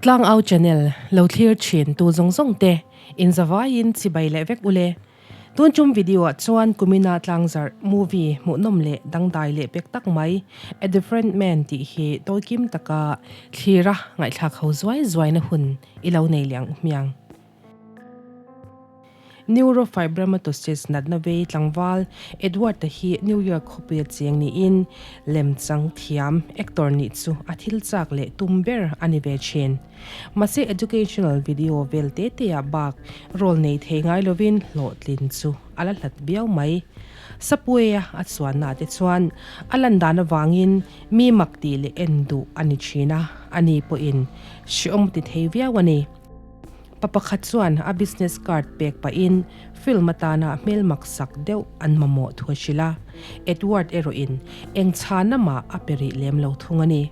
Tlangau channel lo thlir thin tu zawng zawng te in zavaiin chibai leh vek ule. Tun tum video ah chuan kumina tlangzarh movie hmuhnawm leh dangdai leh pek tak mai A Different Man tih hi tawikim taka thlira ngaihthlak ho zuai zuaina hun i lo nei leh ang u hmiang. Neurofibromatosis natna vei tlangval Edward-a hi New York khawpuia cheng niin lemchang thiam, actor, nih chu a thil chak leh tum ber a ni ve thin. Mahse educational video vel te te-ah bak role nei thei ngai lovin hlawhtlin chu a la hlat viau mai. Subway-a a chuanna te chuan a lan dan avangin mi mak tih leh en duh a ni thin a, ani pawhin hreawm ti thei viau a ni. Pa pakhat chuan a business card pek pahin film atana hmel maksak deuh an mamawh thu a hrilh a, Edward erawhin eng chhana mah a pe rih lem lo thung a ni.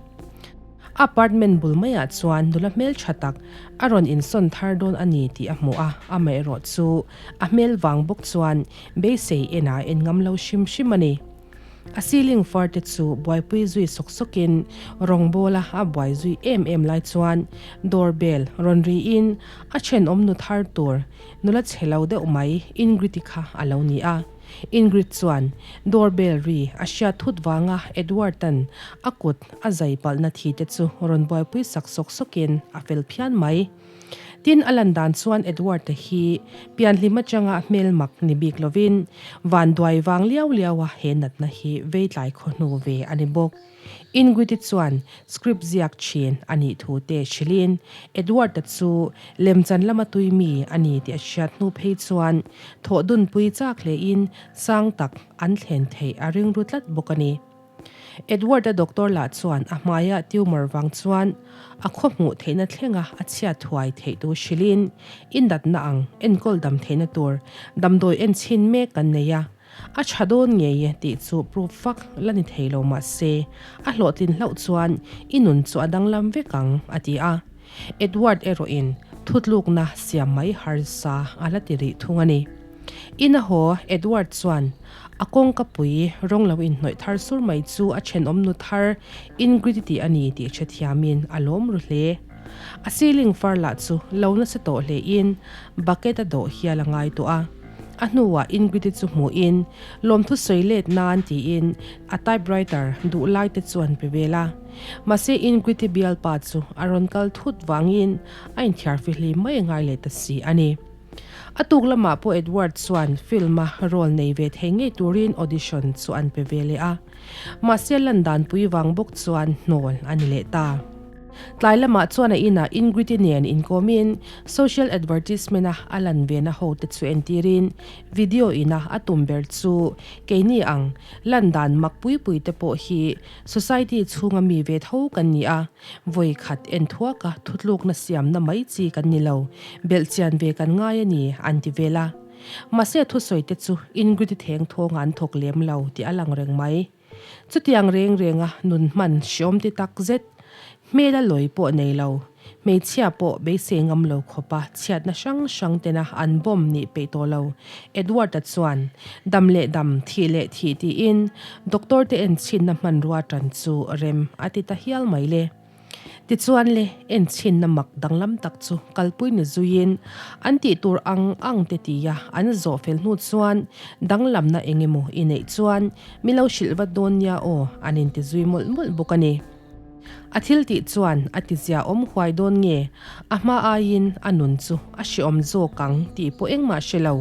A apartment bul maiah chuan nula hmeltha tak a rawn insawn thar dawn a ni tih a hmu a, amaherawh chu a hmel vang bawk chuan beisei enah a en ngam lo hrim hrim a ni. A ceiling far te chu buaipui zui sawk sawkin rawngbawla a buai zui em em lai chuan door bell rawn riin a thenawm nu thar tur nula chhe lo deuh mai Ingrid-i kha a lo ni a. Ingrid chuan door bell ri a hriat thut vanga Edward-a'n a kut a zai palhna thi te chu rawn buaipui sak sawk sawkin a fel phian mai. Tin, a lan dan chuan Edward-a hi pianhlim atanga hmel mak ni bik lovin vanduai vang liau liaua he natna hi vei tlai khaw hnu ve a ni bawk. Ingrid-i chuan script ziak thin a nih thu te hrilhin Edward-a chu lemchan lama tui mi a ni tih a hriat hnu phei chuan thawh dunpui chak hlein sang tak an thlen theih a ringru tlat bawk a ni. Edward-a doctor lah chuan a hmaia tumor vang chuan a khaw hmuh theihna thlenga a chhiat thuai theih tur hrilhin i natna ang enkawl dam theihna tur damdawi en chhin mek kan nei a, a tha dawn ngei e tih chu proof vak la ni thei lo mah se a hlawhtlin hlauh chuan i nun chu a danglam vek ang a ti a. Edward erawhin thutlukna siam mai harsa a la ti rih thung a ni. Ina haw Edward chuan a kawngka pui rawng lo inhnawih thar sur mai chu a thenawm nu thar Ingrid tih a ni tih hrethiamin a lawm ru hle. A ceiling far lah chu lo nasa tawh hlein bucket a dawh hial a ngai tawh a. A hnuah Ingrid chu hmuhin lawmthu sawi let nan tiin a typewriter duh lai te chuan pe vel a. Mahse Ingrid bialpa chu a rawn kal thut vangin a inthiar fihlim mai a ngai leh ta si a ni. A tuk lamah pawh Edward chuan film-a role nei ve thei ngei turin audition chu an pe ve leh a. Mahse lan dan pui vang bawk chuan hnawl a ni leh ta. Tlai lamah chuan a inah Ingrid-i nen inkawmin social advertisement-a a lan vena hote chu entirin video ina a tum ber chu keini ang lan dan mak pui pui te pawh hi society chhunga mi ve tho kan ni a. Vawi khat en thuaka thutlukna siamna mai chi kan ni lo, belhchian ve kan ngai a ni, an ti vel a. Mahse thusawi te chu Ingrid-i theng thawnga an thawk lem lo tih a lang reng mai. Chutiang reng renga nun hman hreawm ti tak zet, hmela lawi pawh nei lo, hmeichhia pawh beisei ngam lo khawpa chhiatna hrang hrang tena an bomb nih peih tawh lo, Edward-a chuan dam leh dam, thih leh thih tiin Doctor te enchhinna hmanrua tan chu rem a ti ta hial mai le. Tichuan le, enchhinna mak danglam tak chu kalpui ni zuiin an tih tur ang ang te tia an zawh fel hnu chuan danglamna eng emaw i neih chuan mi lo hrilh vat dawn nia aw an inti zui mawlh mawlh bawk a ni. A thil tih chuan a tizia awm huai dawn nge? A hma aiin a nun chu a hreawm zawk ang tih pawh engmah hre lo.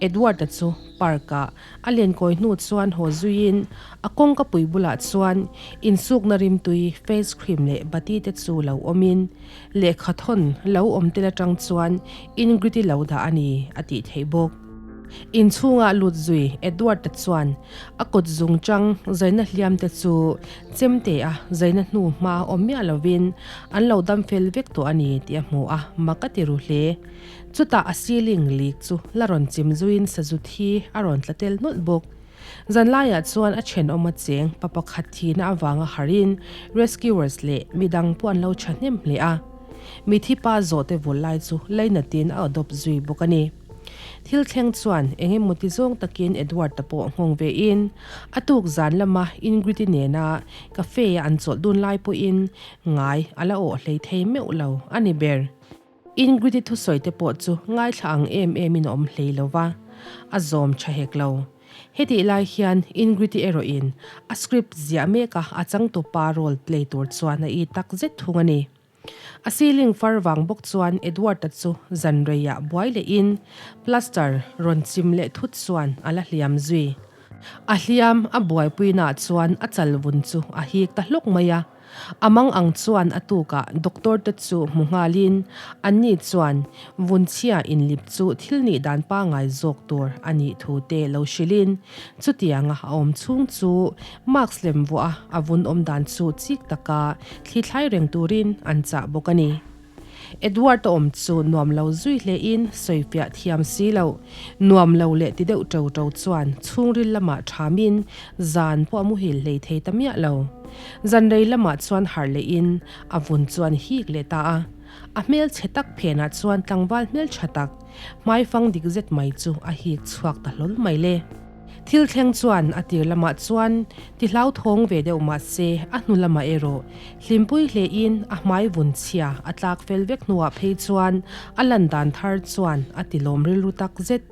Edward-a chu park-ah a lenkawi hnu chuan haw zuiin a kawngka pui bulah chuan insukna rimtui face cream leh bati te chu lo awmin lehkha thawn lo awm tel atang chuan Ingrid-i lo dah a ni a tih theih bawk. Inchhungah lut zui Edward-a chuan a kut zung chang zaina hliam te chu chemte a zaina hnu hma awm miah lovin an lo dam fel vek tawh a ni tih a hmu a, mak a ti ru hle. Chutah a ceiling leak chu la rawn chim zuiin sazu thi a rawn tla tel nawlh bawk. Zanlaiah chuan a thenawm a cheng pa pakhat thihna avanga harhin rescuers leh midang pawh an lo thahnem hle a. Mithi pa zawhte vul lai chu lainatin a adopt zui bawk a ni. Thil thleng chuan eng emaw ti zawng takin Edward-a pawh nghawng ve in, a tuk zan lama Ingrid-i nena cafe-a an chawlh dun lai pawhin ngai a la awh hlei thei meuh lo a ni ber. Ingrid-i thusawi te pawh chu ngaithla ang em emin a awm hlei lo va, a zawm tha hek lo. Hetih lai hian Ingrid-i erawhin a script ziah meka a changtupa role play tur chuan a i tak zet thung a ni. A ceiling far vang bawk chuan Edward-a chu zan reiah buai lehin plaster rawn chim leh thut chuan a la hliam zui. A hliam a buaipuinaah chuan a chal vun chu a hik ta hlawk mai a. A mang ang chuan a tukah doctor te chu hmu nghalin anni chuan vunchhia inlip chu thil nih dan pangai zawk tur a nih thu te lo hrilhin chutianga a awm chhung chu mask lem vuah a a vun awm dan chu chik taka thlithlai reng turin an chah bawk a ni. Edward a awm chu nuam lo zui hlein sawifiah thiam si lo, nuam lo leh ti deuh ṭo ṭo chuan chhungril lamah ṭhamin zan pawh a muhil hlei thei ta miah lo. Zan rei lamah chuan harh lehin a vun chuan hik leh ta a. A hmelchhe tak phenah chuan tlangval hmelṭha tak, hmaifang dik zet mai chu a hik chhuak ta hlawl mai le. Thil thleng chuan a tir lamah chuan ti hlauthawng ve deuh mah se a hnu lamah erawh hlimpui hlein a hmai vun chhia a tlak fel vek hnuah phei chuan a lan dan thar chuan a ti lawm rilru tak zet.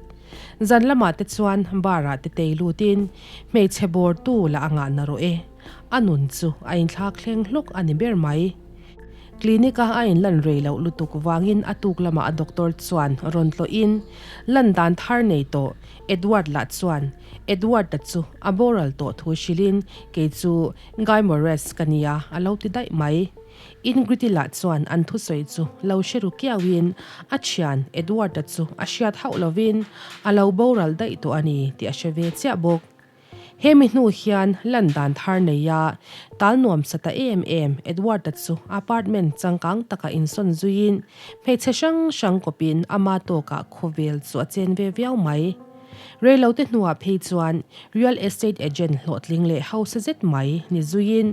Zan lamah te chuan bar ah te tei lutin hmeichhe bawrtu lah a ngah na rawh e. A nun chu a inthlak thleng hlawk a ni ber mai. Clinic-a a inlan rei loh lutuk vangin a tuk lamah a doctor chuan rawn tlawhin lan dan thar nei tawh Edward lah chuan Edward-a chu a boral tawh thu hrilhin kei chu Guy Morris ka nia a lo ti daih mai. Ingrid-i lah chuan an thusawi chu lo hre ru kiauhin a thian Edward-a chu a hriat hauh lovin a lo boral daih tawh a ni tih a hre ve chiah bawk. Hemi hnu hian lan dan thar neia tal nuam sa ta em em Edward-a chu apartment changkang taka insawn zuiin hmeichhe hrang hrang kawpin ama tawkah khawvel chu a chen ve viau mai. Reilote hnuah phei chuan real estate agent hlawhtling leh hausa zet mai ni zuiin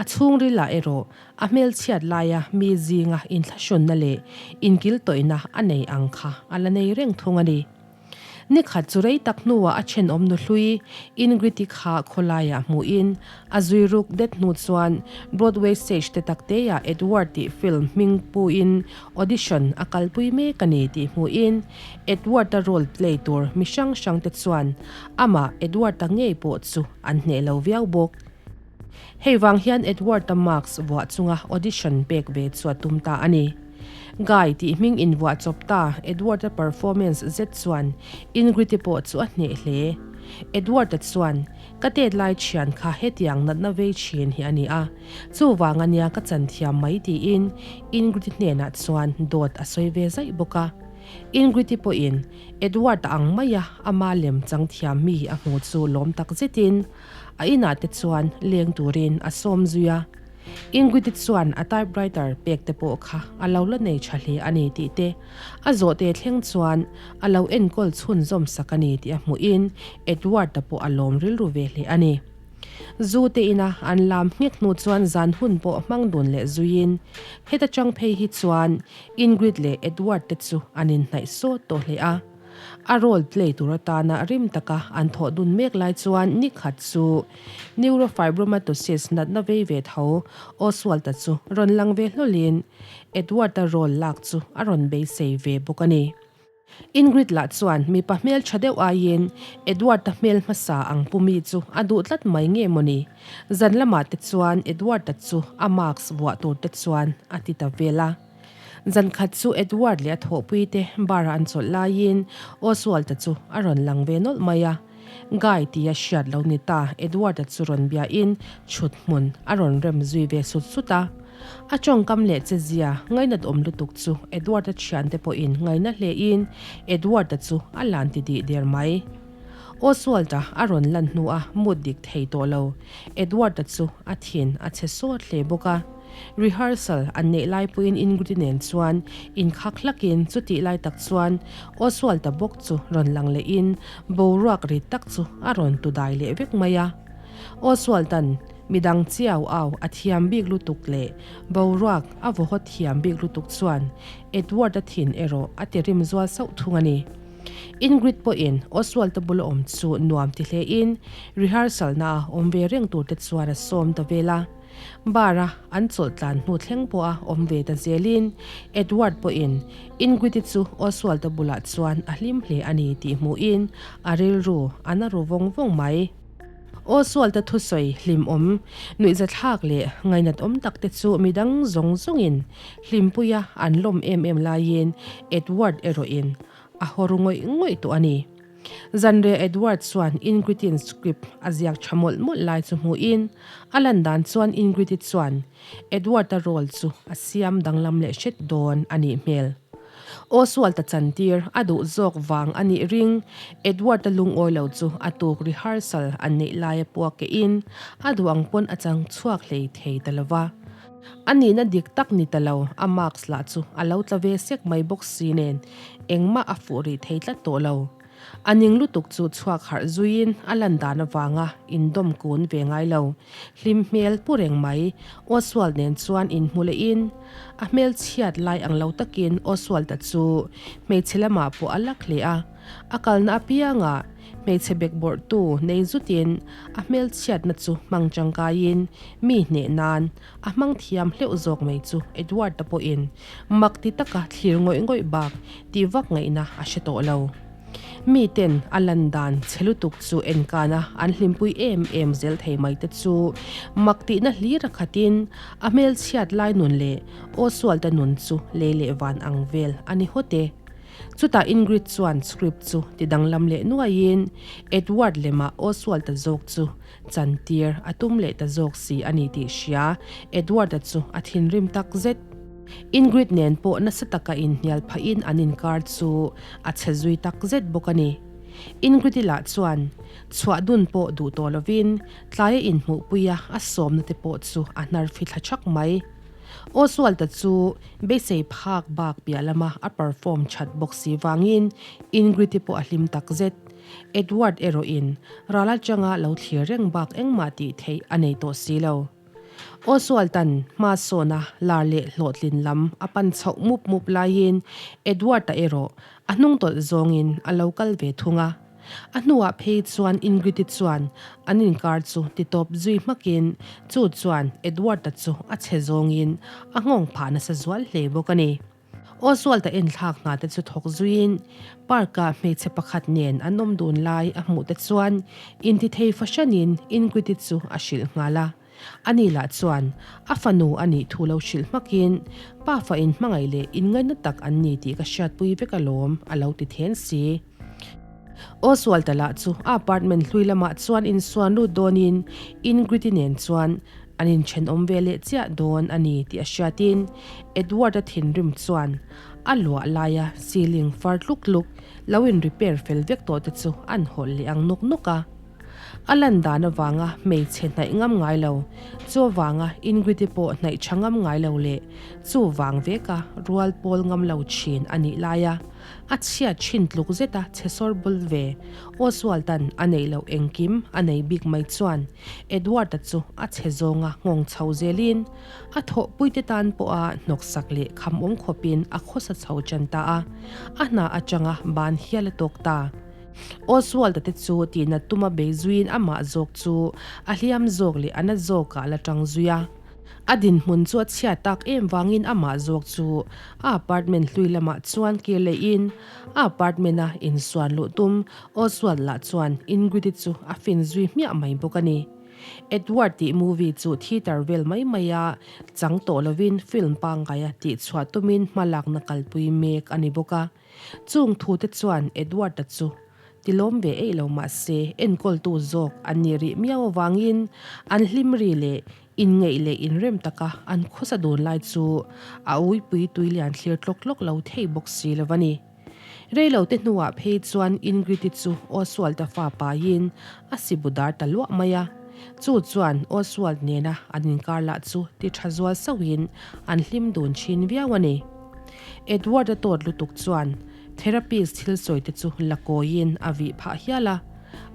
a chhungrilah erawh a hmelchhiat laia mi zinga inthlahrunna leh inkiltawihna a nei ang kha a la nei reng thung a ni. Ni khat chu rei tak hnuah a thenawm nuhlui Ingrid-i kha khawlaiah hmuhin a zui ruk det hnu chuan Broadway stage te takteah Edward tih film hming puin audition a kalpui mek a ni tih hmuhin Edward-a role play tur mi hrang hrang te chuan amah Edward-a ngei pawh chu an hneh lo viau bawk. Hei vang hian Edward-a mask vuah chunga audition pek ve chu a tum ta a ni. Guy tih hming invuah chawp ta Edward-a performance zet chuan Ingrid-i pawh chu a hneh hle. Edward-a chuan, Ka tet lai thian kha hetiang natna vei thin hi a ni a, chuvang a nia ka chan thiam mai tiin Ingrid-i hnenah chuan dawt a sawi ve zaih bawk a. Ingrid-i pawhin Edward-a ang maia ama lem chang thiam mi a hmu chu lawm tak zetin A inah te chuan leng turin a sawm zui a. Ingrid-i chuan a typewriter pek te pawh kha a lo la nei tha hle a ni tih te, a zawhte thleng chuan a lo enkawl chhunzawm sak a ni tih a hmuhin Edward-a pawh a lawm rilru ve hle a ni. Zu te ina an lam nghek hnu chuan zan hun pawh hmang dun leh zuiin heta chang phei hi chuan Ingrid leh Edward te chu an inhnaih sawt tawh hle a. A role play tur atana rim taka an thawh dun mek lai chuan ni khat chu neurofibromatosis natna vei ve tho Oswald-a chu rawn lang ve hlawlin Edward-a role lak chu a rawn beisei ve bawk a ni. Ingrid lah chuan mipa hmel tha deuh aiin Edward-a hmel hmasa ang pu mi chu a duh tlat mai nge mawni? Zan lamah te chuan Edward-a chu a mask vuah tur te chuan a ti ta vel a. Zan khat chu Edward leh a thawhpuite bar-a an chawlh laiin Oswald-a chu a rawn lang ve nawlh mai a. Guy tia hriat lo ni ta Edward-a chu rawn biain chhut hmun a rawn rem zui ve sut sut a. A tawngkam leh che zia ngainat awm lutuk chu Edward-a thiante pawhin ngaina hlein Edward-a chu a lan ti dih der mai. Oswald-a a rawn lan hnuah mut dik thei tawh lo Edward-a chu a thin a chhe sawt hle bawk a. Rehearsal an neih lai pawhin Ingrid-i nen chuan inkhak hlakin chutih lai tak chuan Oswald-a bawk chu rawn lang lehin boruak rit tak chu a rawn tu dai leh vek mai a. Oswald-a'n midang chiau au a thiam bik lutuk leh boruak a vaw haw thiam bik lutuk chuan Edward-a thin erawh a ti rim zual sauh thung a ni. Ingrid pawhin Oswald-a bula awm chu nuam ti hlein rehearsal-na a awm ve reng turte chuan a sawm ta vel a. Bar-a an chawlh tlan hnu thleng pawha awm ve ta zelin Edward pawhin Ingrid-i chu Oswald-a bulah chuan a hlim hle a ni tih hmuhin a rilru a na ru vawng vawng mai. Oswald-a thusawi hlimawm, nuihzathlak leh ngainat awm tak te chu midang zawng zawngin hlimpuia an lawm em em laiin Edward erawhin a haw ru ngawih ngawih tawh a ni. Zanriah Edward chuan Ingrid-in script a ziak tha mawlh mawlh lai chu hmuhin a lan dan chuan Ingrid-i chuan Edward-a role chu a siam danglam leh hret dawn a nih hmel. Oswald-a chantir a duh zawk vang a nih ring Edward-a lungawi lo chu a tuk rehearsal an neih laia puak kehin a duh ang pawn a chang chhuak hlei thei ta lo va. A nihna dik tak ni ta lo, a marks lah chu a lo tla ve sek mai bawk si nen engmah a fuh rih thei tlat tawh lo. A ning lutuk chu chhuak harh zuiin a lan dan avanga indawm kun ve ngai lo. Hlim hmel pu reng mai, Oswald nen chuan inhmu lehin a hmel chhiat lai ang lo takin Oswald-a chu hmeichhe lamah pawh a lak hle a. A kalna apiangah hmeichhe bekbawrhtu nei zutin a hmel chhiatna chu hmang tangkaiin mi hneh nan a hmang thiam hleuh zawk mai chu Edward-a pawhin mak ti taka thlir ngawih ngawih bak tih vak ngaihna a hre tawh lo. Miten a lan dan chhe lutuk chu enkana an hlimpui em em zel thei mai te chu mak tihna hlir a khatin a hmel chhiat lai nun leh Oswald-a nun chu lei leh van ang vel a ni hawt e. Chutah Ingrid chuan script chu ti danglam leh nuaiin Edward lemah Oswald-a zawk chu chantir a tum leh ta zawk si a ni tih hria Edward-a chu a thinrim tak zet. Ingrid nen pawh nasa taka inhnial phahin an inkar chu a chhe zui tak zet bawk a ni. Ingrid-i lah chuan chhuah dun pawh duh tawh lovin tlaia inhmuhpuia a sawmna te pawh chu a hnar fithla thak mai. Oswald-a chu beisei phak bak piah lama a perform that bawk si vangin Ingrid-i pawh a hlim tak zet. Edward erawhin ral atanga lo thlir reng bak engmah tih theih a nei tawh si lo. Oswald-a'n hma sawna lar leh hlawhtlin lam a pan chhoh mup mup laiin Edward-a erawh a hnungtawlh zawngin a lo kal ve thung a. A hnuah phei chuan Ingrid-i chuan an inkar chu titawp zui hmakin chu chuan Edward-a chu a chhe zawngin a nghawng phah nasa zual hle bawk a ni. Oswald-a enthlak hna te chu thawk zuiin park-ah hmeichhe pakhat nen an awm dun lai a hmuh te chuan intithei fahranin Ingrid-i chu a hrilh nghal a. Ani lah chuan a fanu a nih thu lo hrilh hmakin pafa inhmangaih leh inngaina tak an ni tih ka hriatpui vek alawm a lo ti then si. Oswald-a lah chu a apartment hlui lamah chuan insuan lut dawnin Ingrid-i nen chuan an inthenawm ve leh chiah dawn a ni tih a hriatin Edward-a thinrim chuan a luah laia ceiling far tluk tluk lo in repair fel vek tawh te chu an hawlh leh ang nawk nawk a. A lan dan avanga hmeichhe hnaih ngam ngai lo, chu avanga Ingrid-i pawh hnaih tha ngam ngai lo leh chu vang veka rual pawl ngam lo thin a nih laia a chhiat thin tluk zeta chhe sawr bul ve Oswald-a'n a neih loh engkim a nei bik mai chuan Edward-a chu a chhe zawnga nghawng chho zelin a thawhpuite tan pawha hnawksak leh khamawm khawpin a khawsa chho tan ta a, a hna atanga ban hial a tawk ta. Oswald-a te chu tihna tuma bei zuiin amah zawk chu a hliam zawk leh a na zawkah la tang zui a. A dinhmun chu a chhiat tak em vangin amah zawk chu a apartment hlui lamah chuan kir lehin a apartment-a insuan luh tum Oswald lah chuan Ingrid-i chu a fin zui hmiah mai bawk a ni. Edward tih movie chu theatre vel mai maia chang tawh lovin film pangngaia tihchhuah tumin hmalakna kalpui mek a ni bawk a. Chung thute chuan Edward-a chu tilawm ve eih lo mah se enkawltu zawk an nih rih miau avangin an hlim ri leh inngeih leh inrem taka an khawsa dun lai chu a uipui tui lian thlir tlawk tlawk lo thei bawk si lo a ni. Reilote hnuah phei chuan Ingrid-i chu Oswald-a fa paiin a sibu dar ta luah mai a. Chu chuan Oswald nena an inkar lah chu ti tha zual sauhin an hlim dun thin viau a ni. Edward-a tawt lutuk chuan therapist thil sawi te chu la kawiin a vih phah hial a,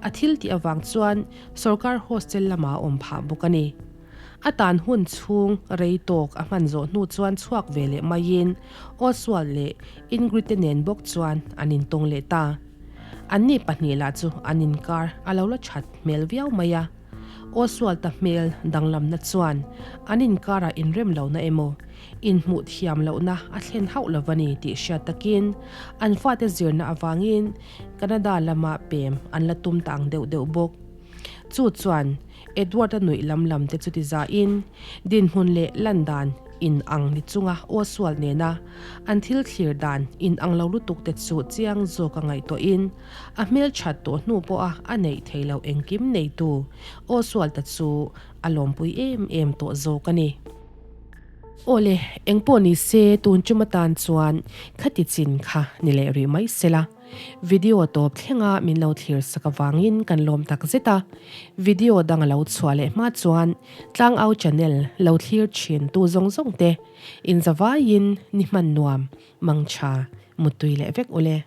a thil tih avang chuan sorkar hostel lamah a awm phah bawk a ni. A tan hun chhung rei tawk a hman zawh hnu chuan chhuak ve leh maiin Oswald leh Ingrid te nen bawk chuan an intawng leh ta. Anni pahnih lah chu an inkar a lo la that hmel viau mai a. Oswald-a hmel danglamna chuan an inkarah inrem lohna emaw, inhmuh thiam lohna a thlen hauh lo a ni tih hriat takin an fate zirna avangin Canada lama pem an la tum ta ang deuh deuh bawk. Chu chuan Edward-a nuih lam lam te chu ti zahin dinhmun leh lan dan in ang ni chunga Oswald nena an thil thlir dan in ang lo lutuk te chu chiang zawk a ngaihtuahin a hmel that tawh hnu pawha a neih thei loh engkim neitu Oswald-a chu a lawmpui em em tawh zawk a ni. Awle, engpawh ni se tun tum atan chuan khati chin kha ni leh rih mai sela. Video tawp thlenga min lo thlir sak avangin kan lawm tak zet a. Video dang a lo chhuah leh hma chuan Tlangau channel lo thlir thin tu zawng zawng te inzavaiin ni hman nuam, mangtha, muttui leh vek ule.